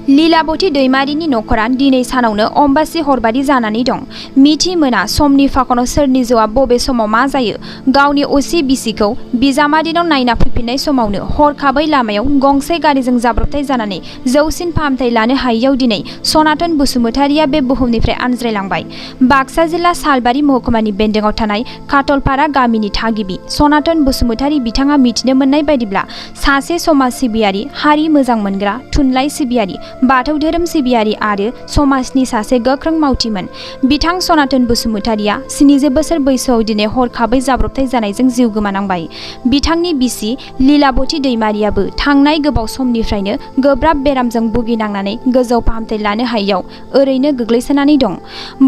लीलाबती दैमारिनि नखरा दिनै सानावनो अम्बासि हरबादि जानानै दं। मिथि मोना समनि फाखनाव सोरनि जिउआ बबे समाव मा जायो। गावनि असे बिसिखौ बिजामादैनाव नायना फैफिननाय समावनो हरखाबै लामायाव गंसे गारिजों जाब्रबथाय जानानै जौसिन फाहामथाय लानो हायैयाव दिनै सनातन बसुमतारिया बे बुहुमनिफ्राय आनज्रायलांबाय। बाक्सा जिल्ला सालबारि महकुमानि बेन्दोंआव थानाय काटलपारा गामिनि थागिबि सनातन बसुमतारि बिथाङा मिथिनो मोननाय बायदिब्ला सासे समाज सिबियारि, हारि मोजां मोनग्रा, थुनलाइ सिबियारि, बाथौ धोरोम सिबियारि आरो समाजनि सासे गोख्रों मावथिमोन। बिथां सनातन बसुमतारिया 70 बोसोर बैसोआव दिनै हरखाबै जाब्रबथाय जानायजों जिउ गोमानांबाय। बिथांनि बिसि लीलाबती दैमारियाबो थांनाय गोबाव समनिफ्रायनो गोब्राब बेरामजों भुगिनांनानै गोजौ फाहामथाय लानो हायैयाव ओरैनो गोग्लैसोनानै दं।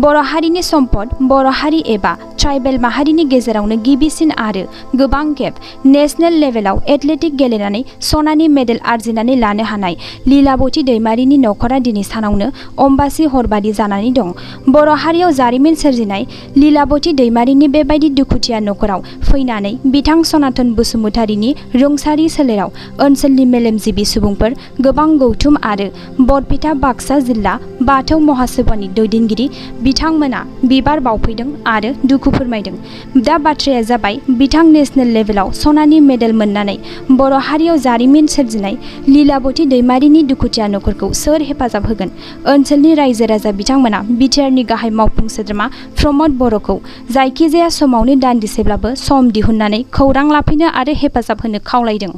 बर' हारिनि सम्पद, बर' हारि एबा ट्राइबेल माहारिनि गेजेरावनो गिबिसिन आरो गोबां खेब नेशनेल लेभेलाव एथलेटिक गेलेनानै सनानि मेडेल आरजिनानै लानो हानाय लीलाबती दैमारिनि नखरा दिनै सानावनो अम्बासि हरबादि जानानै दं। बर' हारियाव जारिमिन सोरजिनाय लीलाबती दैमारिनि बेबायदि दुखुथिया नखराव फैनानै बिथां सनातन बसुमतारिनि रुंसारि सोलेराव ओनसोलनि मेलेमजिबि सुबुंफोर, गोबां गौथुम आरो बरपेटा बाक्सा जिल्ला बाथौ महासभानि दैदेनगिरि बिथांमोना बिबार बावफैदों आरो दुखु फोरमायदों। दा बाथ्राया जाबाय बिथां नेशनेल लेभेलाव सनानि मेडेल मोननानै बर' हारियाव जारिमिन सोरजिनाय लीलाबती दैमारिनि दुखुथिया नखरखौ सोर हेफाजाब होगोन। ओनसोलनि रायजो राजा बिथांमोना बिटिआरनि गाहाय मावफुं सोद्रोमा प्रमद बर'खौ जायखिजाया समावनो दान्दिसेब्लाबो सम दिहुननानै खौरां लाफैनो आरो हेफाजाब होनो खावलायदों।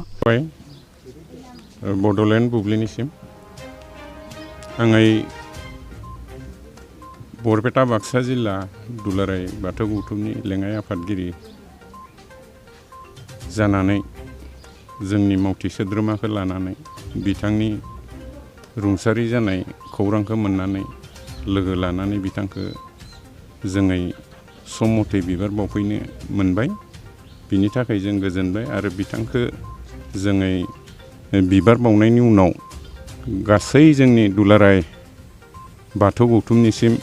बड'लेण्ड बुब्लिनिसिम आङै बरपेटा बाक्सा जिल्ला दुलाराय बाथौ गौथुमनि लेङाइ आफादगिरि जानानै जोंनि मावथि सोद्रोमाखौ लानानै बिथांनि रुंसारि जानाय खौरांखौ मोननानै लोगो लानानै बिथांखौ जोङै सम मथे बिबार बावफैनो मोनबाय। बिनि थाखाय जों गोजोनबाय आरो बिथांखौ जोङै बिबार बावनायनि उनाव गासै जोंनि दुलाराय बाथौ गौथुमनिसिम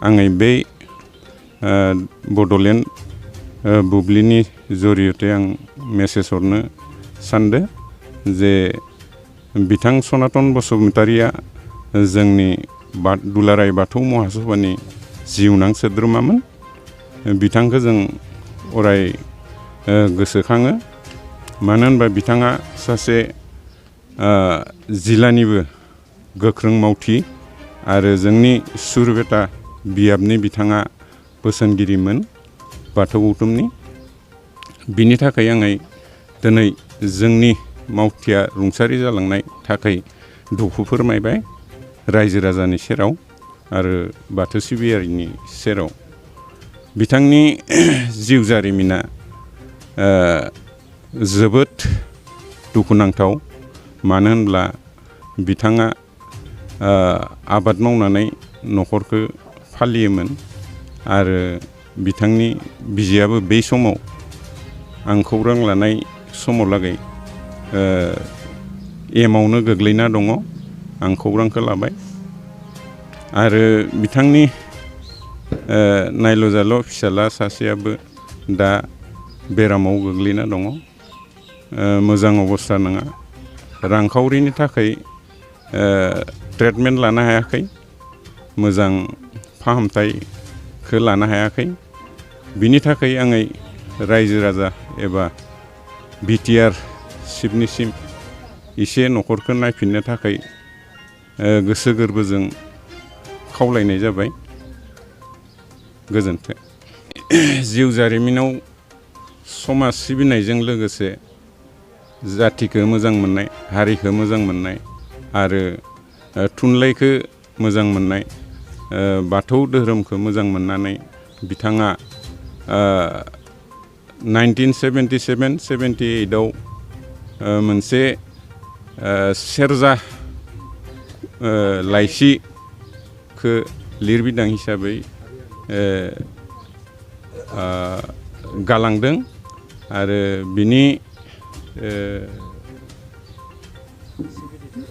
आङै बे बड'लेण्ड बुब्लिनि जरियते आं मेसेज हरनो सानदों जे बिथां सनातन बसुमतारिया जोंनि दुलाराय बाथौ महासभानि जिउनां सोद्रोमामोन। बिथांखौ जों अराय गोसोखाङो। मानो होनबा बिथाङा सासे जिल्लानिबो गोख्रों मावथि आरो जोंनि सुरबेटा बियाबनि बिथाङा बोसोनगिरिमोन बाथौ गौथुमनि। बिनि थाखाय आङै दिनै जोंनि मावथिया रुंसारि जालांनाय थाखाय दुखु फोरमायबाय रायजो राजानि सेराव आरो बाथौ सिबियारिनि सेराव। बिथांनि जिउ जारिमिना जोबोद दुखुनांथाव। मानो होनब्ला बिथाङा आबाद मावनानै न'खरखौ फालियोमोन आरो बिथांनि बिजियाबो बै समाव आं खौरां लानाय समावलागै एमावनो गोग्लैना दङ। आं खौरांखौ लाबाय आरो बिथांनि नायल' जाल' फिसाला सासेयाबो दा बेरामाव गोग्लैना दङ। मोजां अबस्था नङा। रांखावरिनि थाखाय ट्रिटमेन्ट लानो हायाखै, मोजां फाहामथायखौ लानो हायाखै। बिनि थाखाय आङै रायजो राजा एबा बिटिआर सिफनिसिम एसे न'खरखौ नायफिननो थाखाय गोसो गोरबोजों खावलायनाय जाबाय। गोजोन्थों। जिउ जारिमिनाव समाज सिबिनायजों लोगोसे जाथिखौ मोजां मोननाय, हारिखौ मोजां मोननाय आरो थुनलाइखौ मोजां मोननाय, बाथौ धोरोमखौ मोजां मोननानै बिथाङा 1977-78आव मोनसे सेरजा लाइसिखौ लिरबिदां हिसाबै गालांदों आरो बिनि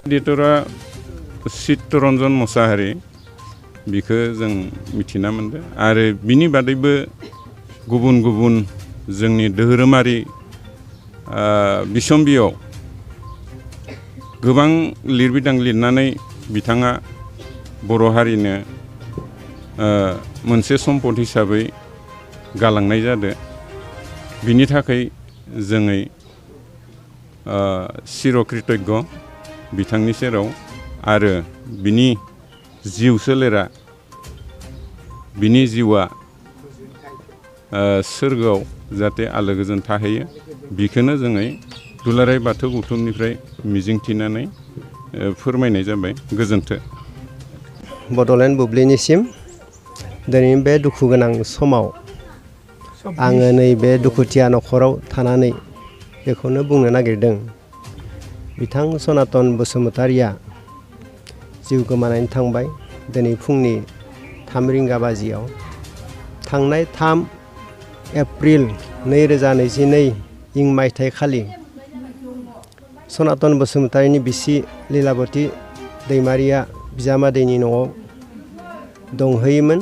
एडिटरा चित्तरन्जन मोसाहारि, बिखौ जों मिथिना मोनदों। आरो बिनि बादैबो गुबुन गुबुन जोंनि धोरोमारि बिसम्बियाव गोबां लिरबिदां लिरनानै बिथाङा बर' हारिनो मोनसे सम्पद हिसाबै गालांनाय जादो बिनि थाखाय जोङै चिरकृतज्ञ बिथांनि सेराव आरो बिनि जिउ सोलेरा बिनि जिउआ सोरगोआव जाहाथे आलो गोजोन थाहैयो बिखौनो जोङै दुलाराय बाथौ गौथुमनिफ्राय मिजिंथिनानै फोरमायनाय जाबाय गोजोन्थों। बड'लेण्ड बुब्लिनिसिम दिनैनि बे दुखु गोनां समाव आङो नैबे दुखुथिया न'खराव थानानै बेखौनो बुंनो नागिरदों बिथां सनातन बसुमतारिया जिउ गोमानानै थांबाय दिनै फुंनि 3 रिंगा बाजियाव थांनाय 3 एप्रिल 2022 इं मायथाइखालि सनातन बसुमतारिनि बिसि लीलावती दैमारिया बिजामादैनि न'आव दंहैयोमोन।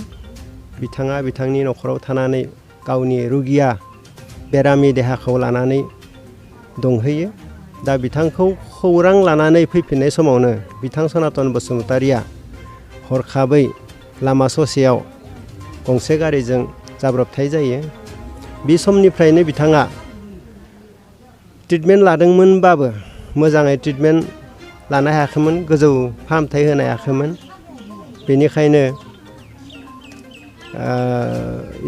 बिथाङा बिथांनि न'खराव थानानै गावनि रुगिया बेरामि देहाखौ लानानै दंहैयो। दा बिथांखौ खौरां लानानै फैफिननाय समावनो बिथां सनातन बसुमतारिया हरखाबै लामा ससेयाव गंसे गारिजों जाब्रबथाय जायो। बे समनिफ्रायनो बिथाङा ट्रिटमेन्ट लादोंमोनबाबो मोजाङै ट्रिटमेन्ट लानो हायाखैमोन, गोजौ फाहामथाय होनो हायाखैमोन। बेनिखायनो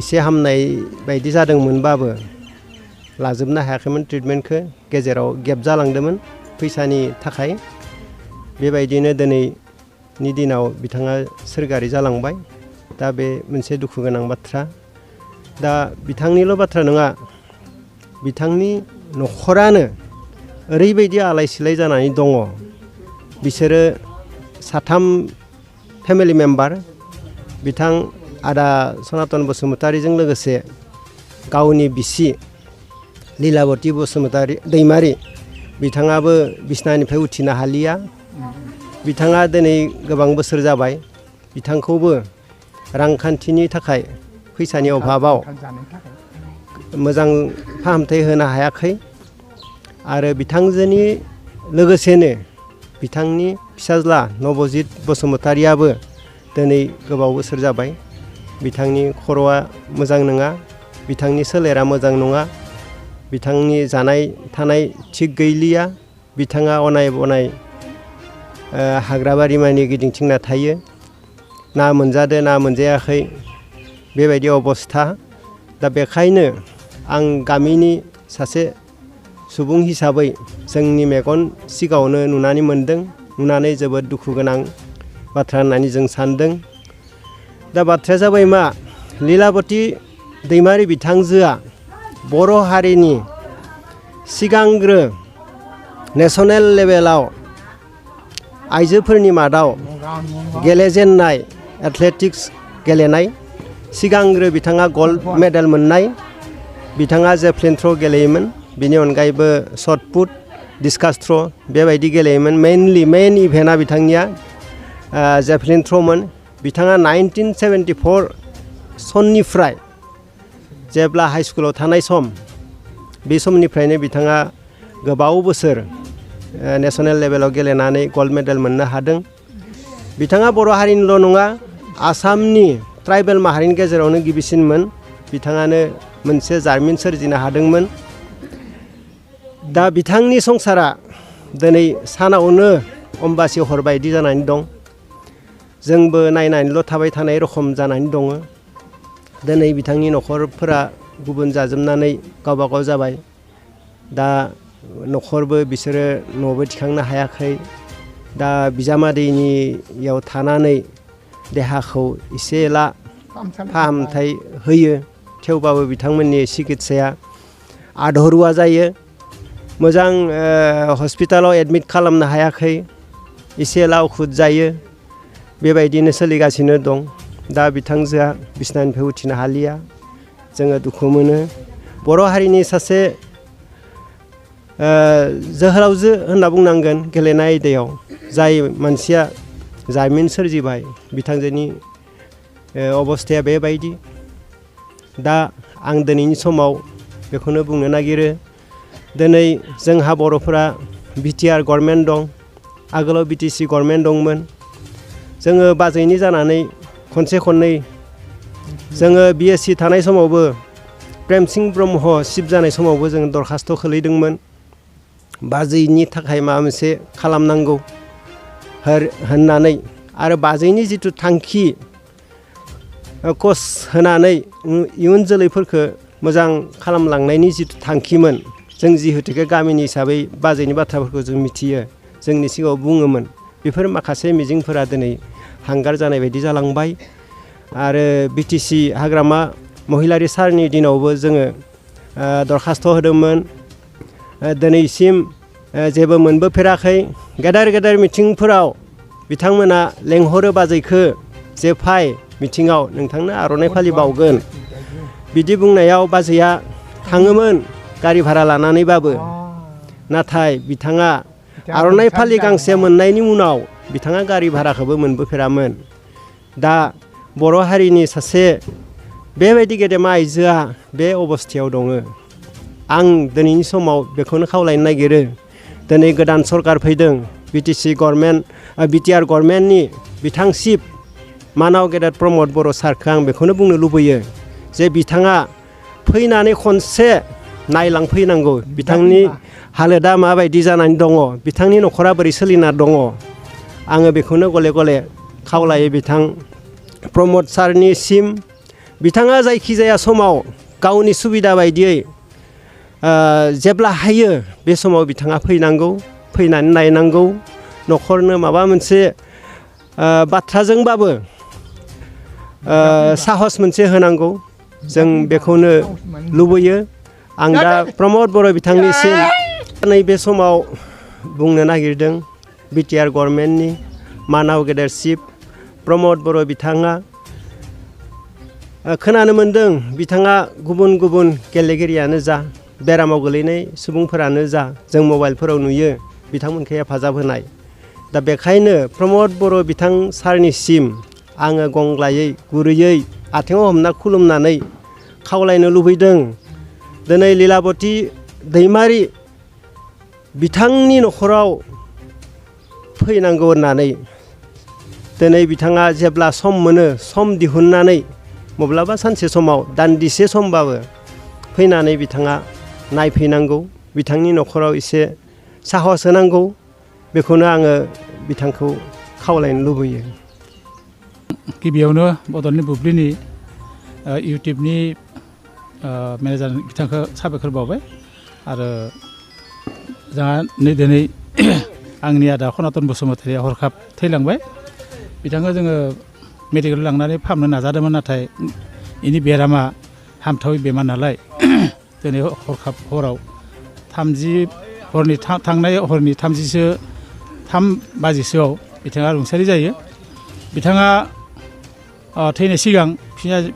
एसे हामनाय बायदि जादोंमोनबाबो लाजोबनो हायाखैमोन ट्रिटमेन्टखौ, गेजेराव गेप जालांदोंमोन फैसानि थाखाय। बेबायदिनो दिनैनि दिनाव बिथाङा सोरगोआरि जालांबाय। दा बे मोनसे दुखु गोनां बाथ्रा। दा बिथांनिल' बाथ्रा नङा, बिथांनि न'खरानो ओरैबायदि आलाय सिलाय जानानै दङ। बिसोरो 3 फेमिलि मेम्बार, बिथां आदा सनातन बसुमतारिजों लोगोसे गावनि बिसि लीलावती बसुमतारि दैमारि बिथाङाबो बिसनानिफ्राय उथिनो हालिया। बिथाङा दिनै गोबां बोसोर जाबाय। बिथांखौबो रांखान्थिनि थाखाय फैसानि अभाबाव मोजां फाहामथाय होनो हायाखै। आरो बिथांजोनि लोगोसेनो बिथांनि फिसाज्ला नबजित बसुमतारियाबो दिनै गोबाव बोसोर जाबाय। बिथांनि खर'आ मोजां नङा, बिथांनि सोलेरा मोजां नङा, बिथांनि जानाय थानाय थिग गैलिया। बिथाङा अनाय बनाय हाग्राबारि मानि गिदिंथिंना थायो। ना मोनजादो ना मोनजायाखै बेबायदि अबस्था। दा बेखायनो आं गामिनि सासे सुबुं हिसाबै जोंनि मेगन सिगाङावनो नुनानै मोनदों, नुनानै जोबोद दुखु गोनां बाथ्रा होननानै जों सानदों। दा बाथ्राया जाबाय मा, लीलावती दैमारि बिथांजोआ बर' हारिनि सिगांग्रो नेसनेल लेभेलाव आइजोफोरनि मादाव गेलेजेन्नाय एथलेटिक्स गेलेनाय, सिगांग्रो बिथाङा गल्ड मेडेल मोननाय। बिथाङा जेभलिन थ्र' गेलेयोमोन, बिनि अनगायैबो शट पुट, डिस्कास थ्र' बेबायदि गेलेयोमोन। मेइन इभेन्टआ बिथांनिया जेभलिन थ्र'मोन। बिथाङा 1974 सननिफ्राय जेब्ला हाइ स्कुलाव थानाय सम, बे समनिफ्रायनो बिथाङा गोबाव बोसोर नेसनेल लेभेलाव गेलेनानै गल्ड मेडेल मोननो हादों। बिथाङा बर' हारिनिल' नङा, आसामनि ट्राइबेल माहारिनि गेजेरावनो गिबिसिनमोन। बिथाङानो मोनसे जारिमिन सोरजिनो हादोंमोन। दा बिथांनि संसारा दिनै सानावनो अम्बासि हर बायदि जानानै दं। जोंबो नायनानैल' थाबाय थानाय रखम जानानै दङ। दिनै बिथांनि न'खरफोरा गुबुन जाजोबनानै गावबा गाव जाबाय। दा न'खरबो बिसोरो न'बो थिखांनो हायाखै। दा बिजामादैनियाव थानानै देहाखौ एसे एला फाहामथाय होयो। थेवबाबो बिथांमोननि सिकित्साया आधरुवा जायो। मोजां हस्पिटालाव एडमिट खालामनो हायाखै, एसे एला अखुद जायो। बेबायदिनो सोलिगासिनो दं। दा बिथांजोआ बिसनानिफ्राय उथिनो हालिया। जोङो दुखु मोनो। बर' हारिनि सासे जोहोलावजो होनना बुंनांगोन गेलेनाय आयदायाव, जाय मानसिया जारिमिन सोरजिबाय। बिथांजोनि अबस्थाया बेबायदि। दा आं दिनैनि समाव बेखौनो बुंनो नागिरो, दिनै जोंहा बर'फोरा बिटिआर गभर्नमेन्ट दं, आगोलाव बिटिसि गभर्नमेन्ट दंमोन। जोङो बाजैनि जानानै खनसे खननै जोङो BSc थानाय समावबो प्रेमसिं ब्रह्म सिफ जानाय समावबो जों दरखास्थ' खोलैदोंमोन बाजैनि थाखाय माबा मोनसे खालामनांगौ होननानै आरो बाजैनि जिथु थांखि कस होनानै इयुन जोलैफोरखौ मोजां खालामलांनायनि जिथु थांखिमोन जों जिहेतुके गामिनि हिसाबै बाजैनि बाथ्राफोरखौ जों मिथियो जोंनि सिगाङाव बुङोमोन बेफोर माखासे मिजिंफोरा दिनै हांगार जानाय बायदि जालांबाय आरो BTC हाग्रामा महिलारि सारनि दिनावबो जोङो दरखास्थ' होदोंमोन दिनैसिम जेबो मोनबोफेराखै गेदेर गेदेर मिथिंफोराव बिथांमोना लेंहरो बाजैखौ जे फाय मिथिङाव नोंथांनो आर'नाइ फालि बावगोन बिदि बुंनायाव बाजैया थाङोमोन गारि भारा लानानैबाबो नाथाय बिथाङा आर'नाइ फालि गांसे मोननायनि उनाव बिथाङा गारि भाराखौबो मोनबोफेरामोन दा बर' हारिनि सासे बेबायदि गेदेमा आइजोआ बे अबस्थायाव दङ आं दिनैनि समाव बेखौनो खावलायनो नागिरो दिनै गोदान सरकार फैदों BTR गभर्नमेन्टनि बिथां चिफ मानाव गेदेर प्रमद बर' सारखौ आं बेखौनो बुंनो लुबैयो जे बिथाङा फैनानै खनसे नायलांफैनांगौ बिथांनि हालोदा माबायदि जानानै दङ बिथांनि न'खरा बोरै सोलिना दङ आङो बेखौनो गले गले खावलायो बिथां प्रमद सारनिसिम बिथाङा जायखिजाया समाव गावनि सुबिदा बायदियै जेब्ला हायो बे समाव बिथाङा फैनांगौ फैनानै नायनांगौ न'खरनो माबा मोनसे बाथ्राजोंबाबो साहस मोनसे होनांगौ जों बेखौनो लुबैयो आं दा प्रमद बर' बिथांनिसिम नैबे समाव बुंनो नागिरदों BTR गभर्नमेन्टनि मानाव गेदेर चिफ प्रमद बर' बिथाङा खोनानो मोन्दों बिथाङा गुबुन गुबुन गेलेगिरियानो जा बेरामाव गोलैनाय सुबुंफोरानो जा जों मबाइलफोराव नुयो बिथांमोनखौ हेफाजाब होनाय दा बेखायनो प्रमद बर' बिथां सारनिसिम आङो गंग्लायै गुरैयै आथिङाव हमना खुलुमनानै खावलायनो लुबैदों दिनै लीलाबती दैमारि बिथांनि न'खराव फैनांगौ होननानै दिनै बिथाङा जेब्ला सम मोनो सम दिहुननानै माब्लाबा सानसे समाव दान्दिसे समबाबो फैनानै बिथाङा नायफैनांगौ बिथांनि न'खराव एसे साहस होनांगौ बेखौनो आङो बिथांखौ खावलायनो लुबैयो गिबियावनो बड'लेण्ड बुब्लिनि इउटुबनि मेनेजार बिथांखौ साबायखर बावबाय आरो जोंहा दिनै आंनि आदा खनातन बसुमतारिया हरखाब थैलांबाय बिथांखौ जोङो मेडिकेल लांनानै फाहामनो नाजादोंमोन नाथाय इनि बेरामा हामथावै बेमार नालाय दिनै हरखाब हराव थांनाय हरनि 3 बाजिसोआव बिथाङा रुंसारि जायो बिथाङा थैनाय सिगां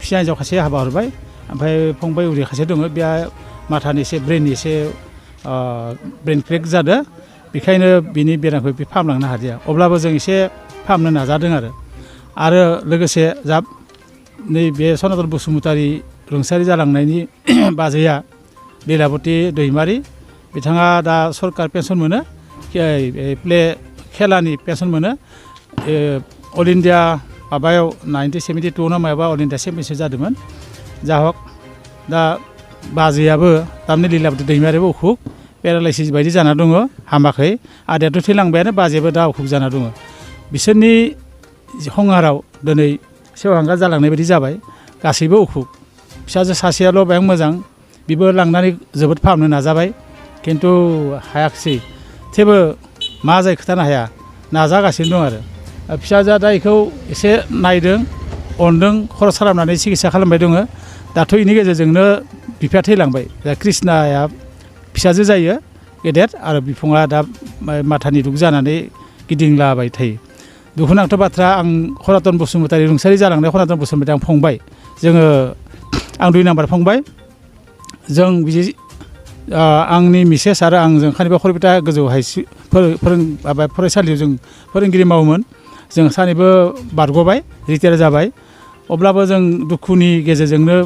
फिसा हिन्जाव खासे हाबा हरबाय ओमफ्राय फंबाय उन्दै खासे दङ बेहा माथानि एसे ब्रेननि एसे ब्रेन क्रेक जादों बेखायनो बिनि बेरामखौ फाहामलांनो हादिया अब्लाबो जों एसे फाहामनो नाजादों आरो लोगोसे नैबे सनातन बसुमतारी रुंसारि जालांनायनि बाजैया लीलाबती दैमारि बिथाङा दा सरकार पेन्सन मोनो खेलानि पेन्सन मोनो अल इन्डिया माबायाव 1972 ना माबा अल इन्डिया चेम्पियनशिप जादोंमोन जा हक दा बाजैयाबो थारमाने लीलाबती दैमारियाबो अखुब पेरालाइसिस बायदि जाना दङ हामाखै आदायाथ' थैलांबायानो बाजैयाबो दा अखुब जाना दङ बिसोरनि हंगाराव दिनै सेवहांगार जालांनाय बायदि जाबाय गासैबो अखुब फिसाजो सासेयाल' बें मोजां बिबो लांनानै जोबोद फाहामनो नाजाबाय खिन्थु हायाखिसै थेवबो मा जायो खोथानो हाया नाजागासिनो दं आरो फिसाजोआ दा बेखौ एसे नायदों अनदों खरस खालामनानै सिकित्सा खालामबाय दङ दाथ' बेनि गेजेरजोंनो बिफाया थैलांबाय दा कृष्णाया फिसाजो जायो गेदेर आरो बिफङा दा माथानि दुख जानानै गिदिंलाबाय थायो दुखुनांथाव बाथ्रा आं खनातन बसुमतारी रुंसारि जालांनाय खनातन बसुमतारी आं फंबाय जोङो आं 2 नाम्बार फंबाय जों बिदि आंनि मिसेस आरो आंजों खानिबा खरबिटा गोजौ फरायसालियाव जों फोरोंगिरि मावोमोन जों सानैबो बारग'बाय रिटायार जाबाय अब्लाबो जों दुखुनि गेजेरजोंनो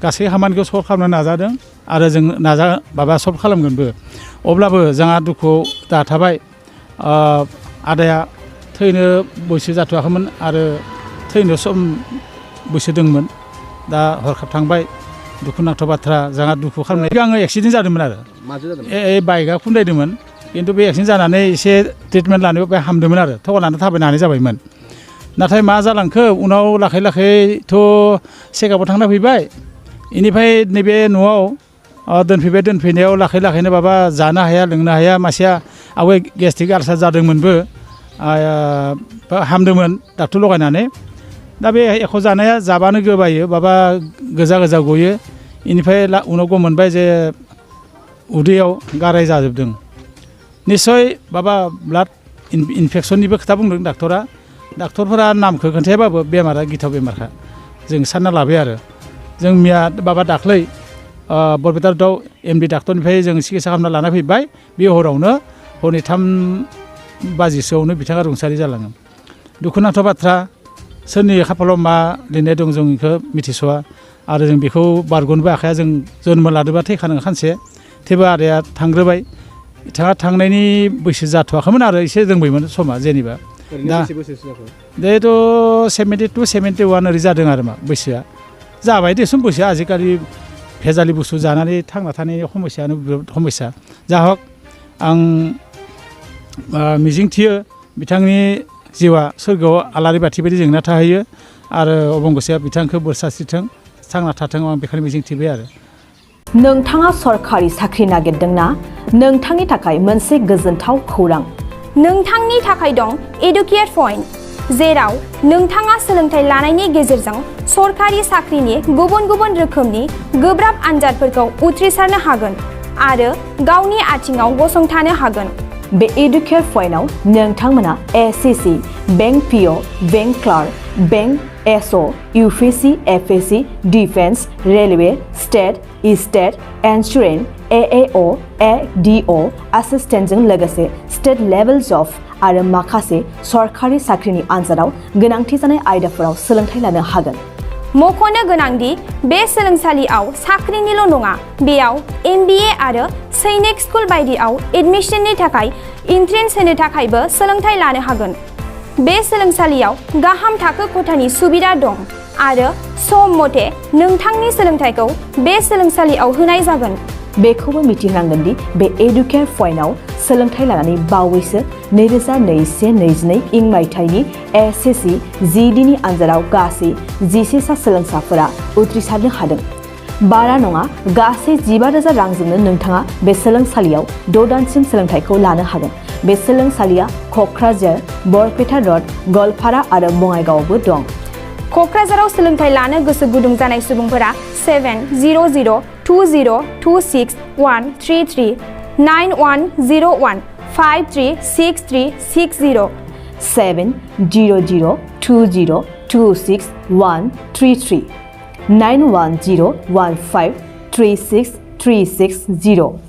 गासै खामानिखौ सल्भ खालामनो नाजादों आरो जों सल्भ खालामगोनबो अब्लाबो जोंहा दुखुआव दा थाबाय आदाया थैनो बैसो जाथ'वाखैमोन आरो थैनो सम बैसो दंमोन दा हरखाब थांबाय दुखुनांथाव बाथ्रा जोंहा दुखु खालामनाय आङो एक्सिडेन्ट जादोंमोन आरो बाइकआ खुन्दायदोंमोन खिन्थु बे एक्सिडेन्ट जानानै एसे ट्रिटमेन्ट लानायाव बे हामदोंमोन आरो थगाव लाना थाबायनो हानाय जाबायमोन नाथाय मा जालांखो उनाव लाखै लाखैथ' चेकआपआव थांना फैबाय बेनिफ्राय नैबे न'आव दोनफैनायाव लाखै लाखैनो माबा जानो हाया लोंनो हाया मासेया आवगाय गेस्ट्रिक आलसार जादोंमोनबो हामदोंमोन डाक्टर लगायनानै दा बे एख' जानाया जाबानो गोबायो माबा गोजा गोजा गयो बेनिफ्राय उनाव गम मोनबाय जे उदैयाव गाराय जाजोबदों निस्सय माबा ब्लाड इनफेक्सननिबो खोथा बुंदों डाक्टरफोरा नामखौ खोन्थायाबाबो बेमारा गिथाव बेमारखा जों सानना लाबाय आरो जों मिया माबा दाख्लै बरपेटा दाउ एमडि डाक्टरनिफ्राय जों सिकित्सा खालामना लाना फैबाय बे हरावनो हरनि 3 बाजिसोआवनो बिथाङा रुंसारि जालाङो दुखुनांथाव बाथ्रा सोरनि खाफालाव मा लिरनाय दं जों बेखौ मिथिस'वा आरो जों बेखौ बारग'नोबो हाखाया जों जोनोम लादोंबा थैखानो खानसे थेवबो आदाया थांग्रोबाय बिथाङा थांनायनि बैसो जाथ'वाखैमोन आरो एसे दोंबायमोन समा जेनेबा दा बेथ' 72 71 ओरै जादों आरो मा बैसोआ जाबाय देसुन बैसोआ आजिखालि भेजालि बुस्थु जानानै थांना थानायनि समस्यानो बिराद समस्या जा हक आं मिजिंथियो बिथांनि जिउआ सोरगोआव आलारि बाथि बायदि जोंना थाहैयो आरो अबंगसेया बिथांखौ बोर सारस्रिथों थांना थाथों आं बेखौनो मिजिंथिबाय आरो नोंथाङा सरखारि साख्रि नागिरदोंना नोंथांनि थाखाय मोनसे गोजोनथाव खौरां नोंथांनि थाखाय दं एडुकेट पइन्ट जेराव नोंथाङा सोलोंथाइ लानायनि गेजेरजों सरखारि साख्रिनि गुबुन गुबुन रोखोमनि गोब्राब आनजादफोरखौ उथ्रिसारनो हागोन आरो गावनि आथिङाव गसंथानो हागोन बे एडुकेट पइन्टआव नोंथांमोना SSC bank PO bank clerk bank SO UPSC FSC defence railway state insurance AAO ADO एसिस्टेन्टजों लोगोसे स्टेट लेभेल जब आरो माखासे सरखारि साख्रिनि आनजादाव गोनांथि जानाय आयदाफोराव सोलोंथाइ लानो हागोन मख'नो गोनांदि बे सोलोंसालियाव साख्रिनिल' नङा बेयाव एमबिए आरो सैनिक स्कुल बायदियाव एडमिशननि थाखाय एन्ट्रेन्स होनो थाखायबो सोलोंथाइ लानो हागोन बे सोलोंसालियाव गाहाम थाखो खथानि सुबिदा दं आरो सम मथे नोंथांनि सोलोंथाइखौ बे सोलोंसालियाव होनाय जागोन बेखौबो मिथिनांगोन दि बे एडुकेट पइन्टआव सोलोंथाइ लानानै बावैसो 2021-22 इं मायथाइनि एसएससि जिडिनि आनजादाव गासै 11 सा सोलोंसाफोरा उथ्रिसारनो हादों बारा नङा गासै 15,000 रांजोंनो नोंथाङा बे सोलोंसालियाव 6 दानसिम सोलोंथाइखौ लानो हागोन बे सोलोंसालिया क'क्राझार बरपेटा रड गवालपारा आरो बङाइगावआवबो दं क'क्राझाराव सोलोंथाइ लानो गोसो गुदुं जानाय सुबुंफोरा 70020261133 9101536360 70020261133 9101536360